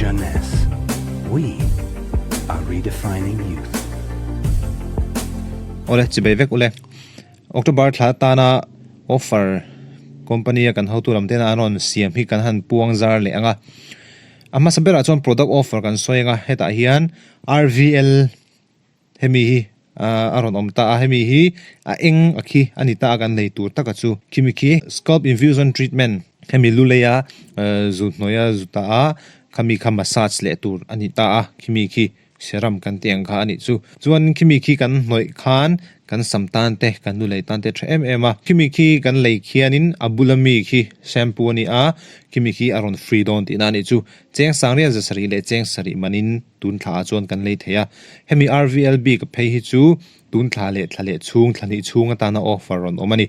Jeunesse. We are redefining youth. Awle, chibei vek ule. October thla tana offer company a kan hotu lam tena an rawn siam hi kan han puang zar leh ang a. A hmasa berah chuan product offer kan sawi ang a, hetah hian RVL Hemi hi a rawn awm ta a, hemi hi a eng a khi a ni ta a kan lei tur taka chu. Khimi khi scalp infusion treatment hemi lu leia zu hnuaia zu ta a, khami kha massage leh tur a ni ta a, khimi khi serum kan tih ang kha a nih chu. Chuan khimi khi kan hnawih khan kan sam tan te kan lu lei tan te a tha em em a, khimi khi kan lei khianin a bula mi khi shampoo a ni a, khimi khi a rawn free dawn tihna a nih chu. Cheng sangriat za sarih leh cheng sarih manin tun thla ah chuan kan lei thei a, hemi RVL bik a phei hi chu tun thla leh thla leh chhung thla hnih chhung atana offer rawn awm a ni.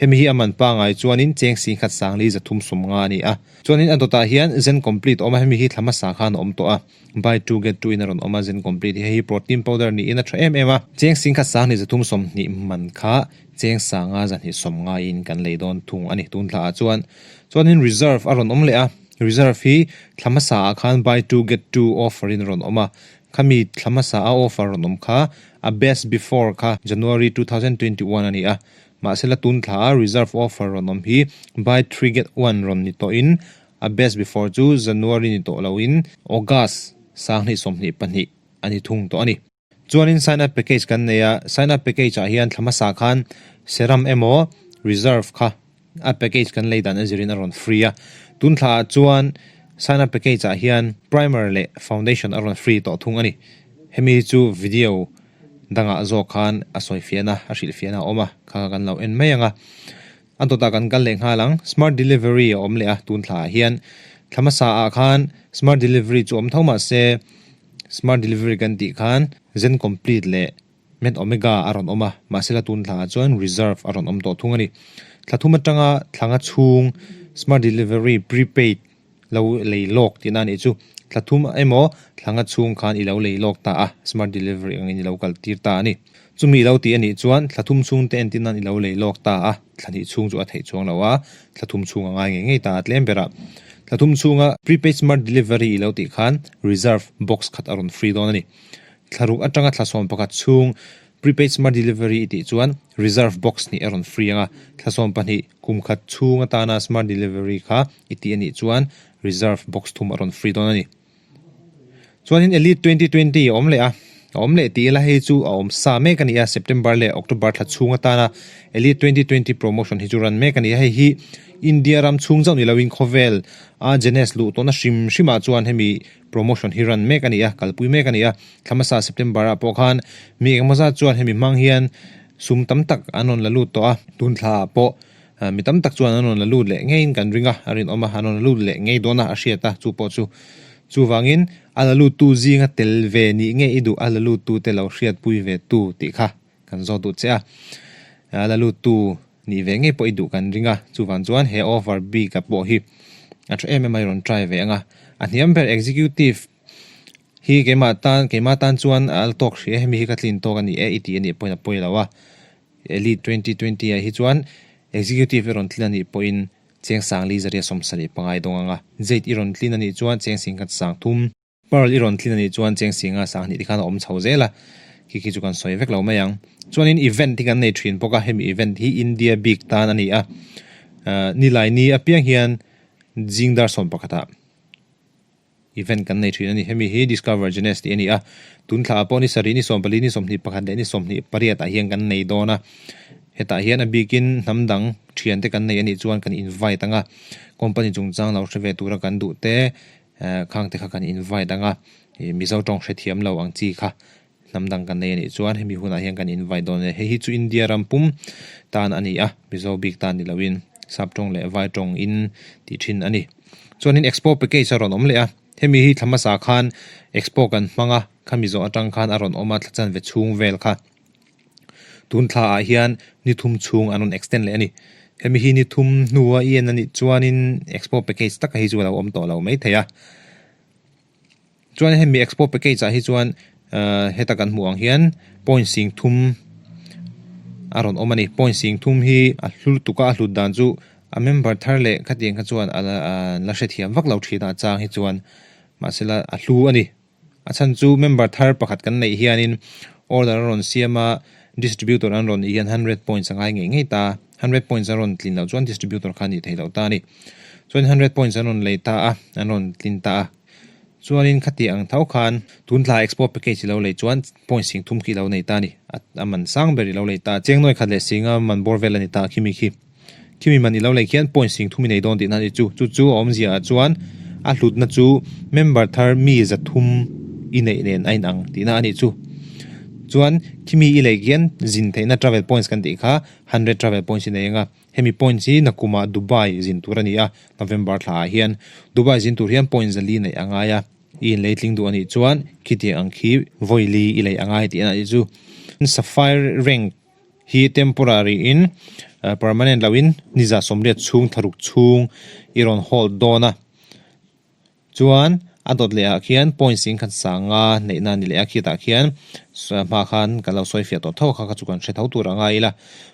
Hemi hi a man pangai chuanin cheng singkhat sangli zathum sawmnga a ni a. Chuanin a dawtah hian Zen Complete a awm a, hemi hi thla hmasa khan a awm tawh a, buy two get two in a rawn awm a, Zen Complete hi hei hi protein powder niin a tha em em a. Cheng singkhat sangli zathum sawmhnih man kha cheng sanga zahnih sawmnga in kan lei dawn thung a ni tun thla ah chuan. Chuanin reserve a rawn awm leh a. Reserve hi thla hmasa ah khan buy two get two offer in a rawn awm a, khami thla hmasa a offer rawn awm kha a best before kha January 2021 a ni a, mahsela tun thla a reserve offer rawn awm hi buy three get one rawn ni tawh in a best before chu January ni tawh lo in August sanghnih 22 a ni thung tawh a ni. Chuanin sign up package kan nei a, sign up package ah hian thla hmasa khan serum emaw reserve kha a package kan lei dan a zirin a rawn free a, tun thla ah chuan sign up package ah hian primer leh foundation a rawn free tawh thung a ni. Hemi hi chu video dangah zawk khan a sawi fiahna a hrilh fiahna a awm a, kha kan lo en mai ang a. A dawtah kan kal leh nghal ang, smart delivery a awm leh a tun thla ah hian thla hmasa ah khan smart delivery chu awm tho mahse, Smart delivery kan tih khan Zen Complete leh Med Omega a rawn awm a, mahsela tun thlangah chuan Reserve a rawn awm tawh thung a ni. Thla thum atanga thlanga chhung Smart delivery prepaid lo lei lawk tihna a nih chu. Thla thum emaw thlanga chhung khan i lo lei lawk ta a, Smart delivery angin i lo kal tir ta a ni. Chumi i lo tih a nih chuan thla thum chhung te entir nan i lo lei lawk ta a, thla hnih chhung chu a theih chuang lo a, thla thum chhung a ngai ngei ngei ta a tlem berah. Thla thum chhunga prepaid smart delivery i lo tih khan reserve box khat a rawn free dawn a ni. Thla ruk atanga thla sawm pakhat chhung prepaid smart delivery i tih chuan reserve box hnih a rawn free ang a, thla 12 kum khat chhung atana smart delivery kha i tih a nih chuan reserve box thum a rawn free dawn a ni. Chuanin Elite 2020 a awm leh a, a awm leh tih ila hei chu a awm sa mek a ni a, September leh October thla chhung atana Elite 2020 promotion hi chu ran mek a ni a, hei hi India ram chhung chauh ni loin khawvel a Jeunesse luh tawhna hrim hrimah chuan hemi promotion hi ran mek a ni a, kalpui mek a ni a, thla hmasa September ah pawh khan mi engemaw zat chuan hemi hmang hian sum tam tak an rawn la lut tawh a, tun thla ah pawh Mi tam tak chuan an rawn la lut leh ngeiin kan ring a, a rinawm a, an rawn la lut leh ngei dawn a, a hriat a, chu pawh chu. Chuvangin, a la luttu zinga tel ve nih nge i duh, a la luttute lo hriatpui ve tu tih kha kan zawt duh che a. A la luttu nih ve ngei pawh i duh kan ring a, chuvang chuan he offer bik a pawh hi a tha em em a, i rawn try ve ang a. A hniam ber executive hi keimah tan, keimah tan chuan a la tawk hrih e, hemi hi ka tlin tawk a ni e i tih a nih pawhin a pawi lo a. Elite 2020 ah hi chuan Executive i rawn tlin a nih pawhin cheng sangli zaria 75 i dawng ang a, Jade i rawn tlin a nih chuan cheng singkhat sang thum, Pearl i rawn tlin a nih chuan cheng singa 20 ti khan a awm chho zel a, khi khi chu kan sawi vek lo mai ang. Chuanin event hi kan nei thin bawk a, hemi event hi India bik tan a ni a, nilai ni apiang hian zing dar 11 ah. Event kan nei thin a ni. Hemi hi Discover Jeunesse tih a ni a. Tun thla ah pawh ni sarih, ni 14, ni 21 leh ni 28 ah hian kan nei dawn a. Hetah hian a bikin hnam dang thian te kan nei a nih chuan kan invite ang a. Company chungchang lo hre ve tura kan duh te khang te kha kan invite ang a. Mizo tawng hrethiam lo ang chi kha hnam dang kan nei a nih chuan hemi hunah hian kan invite dawn a ni. Hei hi chu India ram pum tan a ni a, Mizo bik tan ni loin Sap tawng leh Vai tawng in tih thin a ni. Chuanin Expo package a rawn awm leh a, hemi hi thla hmasa khan Expo kan hmang a, khami zawh atang khan a rawn awm a, thla chanve chhung vel kha. Tun thla ah hian ni thum chhung an rawn extend leh a ni. Hemi hi ni thum hnua i en a nih chuanin Expo package taka hi chu a lo awm tawh lo maithei a. Chuan hemi Expo package ah hi chuan heta kan hmuh ang hian point sing thum a rawn awm a ni. Point sing thum hi a hlu lutuk a, a hlut dan chu a member thar leh khatiang kha chuan a la hrethiam vak lo thin a, a chang hi chuan. Mahsela a hlu a ni. A chhan chu member thar pakhat kan neih hianin order a rawn siam a, distributor an rawn nih hian hundred points a ngai ngei ngei ta. Hundred points a rawn tlin loh chuan distributor kha a nih theih loh ta a ni. Chuan hundred points an rawn lei ta a, an rawn tlin ta a. Chuanin khati ang tho khan tun thla expo package i lo lei chuan point sing thum khi i lo nei ta a ni. A man sang ber i lo lei ta a, cheng nawi khat leh singa man bawr vel a ni ta a khimi khi. Khimi man i lo lei khian point sing thum i nei dawn tihna a ni chu. Chu chu a awmzia ah chuan a hlutna chu member thar mi za thum i neih nen a inang tihna a nih chu. Chuan khimi i lei khian zin theihna travel points kan tih kha hundred travel points i nei ang a. Hemi points hi nakumah Dubai zin tur a ni a, November thla ah hian Dubai zin tur hian point zali neih a ngai a, i inleitling duh a nih chuan khitiang ang khi vawili i lei a ngai tih a nih chu. Sapphire rank hi temporary in permanent lo in niza 80 chhung thlaruk chhung i rawn hold dawn a. Chuan a dawt leh ah khian point sing khat sanga neihna a ni leh a, khitah khian hma khan kan lo sawi fiah tawh tho kha kha chu kan hre tho tur a ngai ila.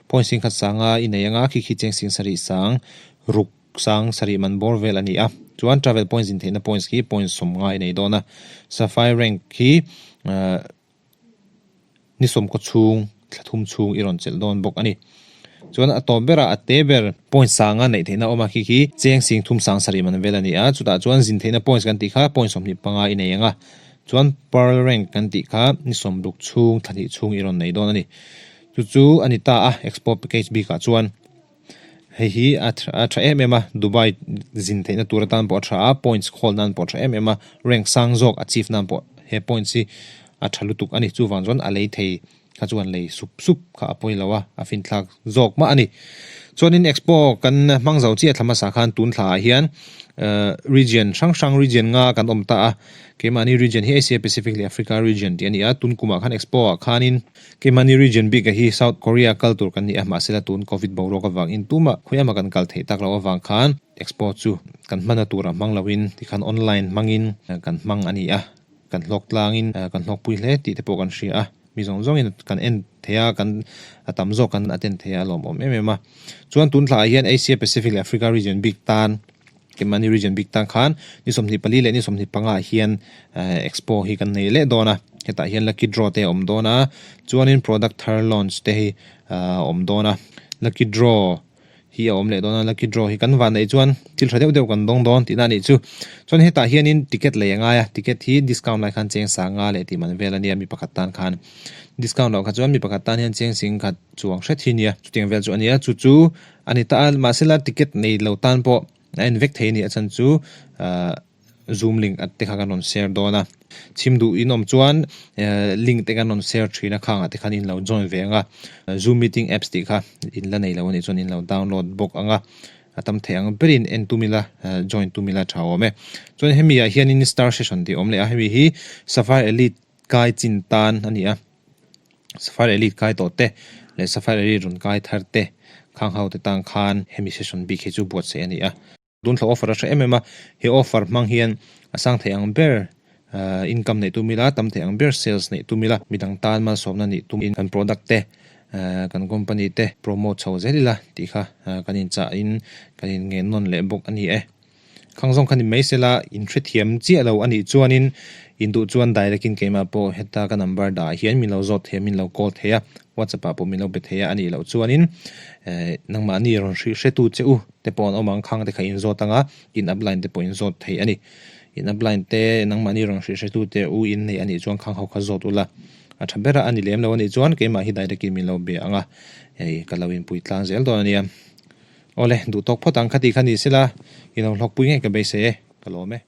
Point sing khat sanga i nei anga khi khi cheng sing sarih sang ruk sang sarih man bawr vel a ni a. Chuan travel points intheihna points khi point 50 i nei dawn a. Sapphire rank khi Ni sawmkaw chhung, thla thum chhung i rawn chelh dawn bawk a ni. Chuan a tawp berah a te ber point sanga neih theihna awm a, khi khi cheng sing thum sang sarih man vel a ni a, chutah chuan zin theihna points kan tih kha point 25 i nei ang a, chuan pearl rank kan tih kha ni 60 chhung, thla hnih chhung i rawn nei dawn a ni. Chu chu a ni ta a, expo package bikah chuan. Hei hi a a tha em em a, Dubai zin theihna tur atan pawh a tha a, points khawl nan pawh a tha em em a, rank sang zawk achieve nan pawh he points hi a tha lutuk a ni. Chuvang chuan a lei thei kha chuan lei sup sup kha a pawi lo a, a finthlak zawk mah a ni. Chuanin expo kan hmang zo chiah thla hmasa khan tun thlaah hian ehh region hrang hrang region nga kan awm ta a, keimahni region hi Asia Pacific leh Africa region tih a ni a, tun kumah khan expo ah khanin Keimahni region bik a hi South Korea kal tur kan ni a, mahsela tun Covid boruak avangin tumah khawi ama kan kal theih tak loh avang khan Expo chu kan hmana turah hmang loin tikhan online hmangin kan hmang a ni a, kan hlawk tlangin kan hlawkpui hle tih te pawh kan hria a, mi zawng zawngin kan en thei a, kan a tam zawk kan attend thei a, a lawmawm em em a. Chuan tun thlaah hian Asia Pacific leh Africa region bik tan Keimahni region bik tan khan ni 24 leh ni 25 ah hian expo hi kan nei leh dawn a, hetah hian lucky draw te a awm dawn a, chuanin product thar launch te hi a awm dawn a, lucky draw hi a awm leh dawn a, lucky draw hi kan van neih chuan thil tha deuh deuh kan dawng dawn tihna a nih chu. Chuan hetah hianin ticket lei a ngai a, ticket hi discount lai khan cheng sanga leh tih man vel a nia mi pakhat tan khan discount loh kha chuan mi pakhat tan hian cheng sing khat chuang hret hi a nia, chutiang vel chu a nia, chu chu A ni ta a, mahsela ticket nei lo tan pawh a en vek thei a ni. A chhan chu ahh zoom link at te kha kan rawn share dawn a. Chhim duh in awm chuan ehh link te kan rawn share thin a, khangah te khan in lo join ve ang a. Zoom meeting apps tih kha in la nei lo a nih chuan in lo download bawk ang a. A tam thei ang berin en tum ila, join tum ila tha awm e. Chuan hemi ah hianin star session tih a awm leh a, hemi hi Sapphire Elite kai chin tan a ni a. Sapphire Elite kai tawh te leh Sapphire Elite rawn kai thar te khang ho te tan khan hemi session bik hi chu buatsaih a ni a. Tun thla offer a hre em em a, he offer hmang hian a sang thei ang ber income neih tum ila, tam thei ang ber sales neih tum ila, midang tan malsawmna nih tum in kan product te kan company te promote chho zel ila tih kha kan inchah in kan in ngen nawn leh bawk a ni e. Khang zawng kha ni mai sela, in hrethiam chiah lo a nih chuanin in duh chuan direct in keimah pawh heta ka number dah ah hian min lo zawt thei a, min lo call thei a, WhatsApp ah pawh min lo be thei a, a nih loh chuanin eh nangmahni rawn hrih hretu che u te pawh an awm ang, khang te kha in zawt ang a, in upline te pawh in zawt thei a ni. In upline te nangmahni rawn hrih hretu te u in nei a nih chuan khang ho kha zawt ula, a tha ber a, a ni lem lo a nih chuan keimah hi direct in min lo be ang a, hei ka lo inpui tlang zel dawn a nia. Awle, duh tawk phawt ang kha tih kha ni sela, i lo hlawkpui ngei ka beisei e, ka lawm e.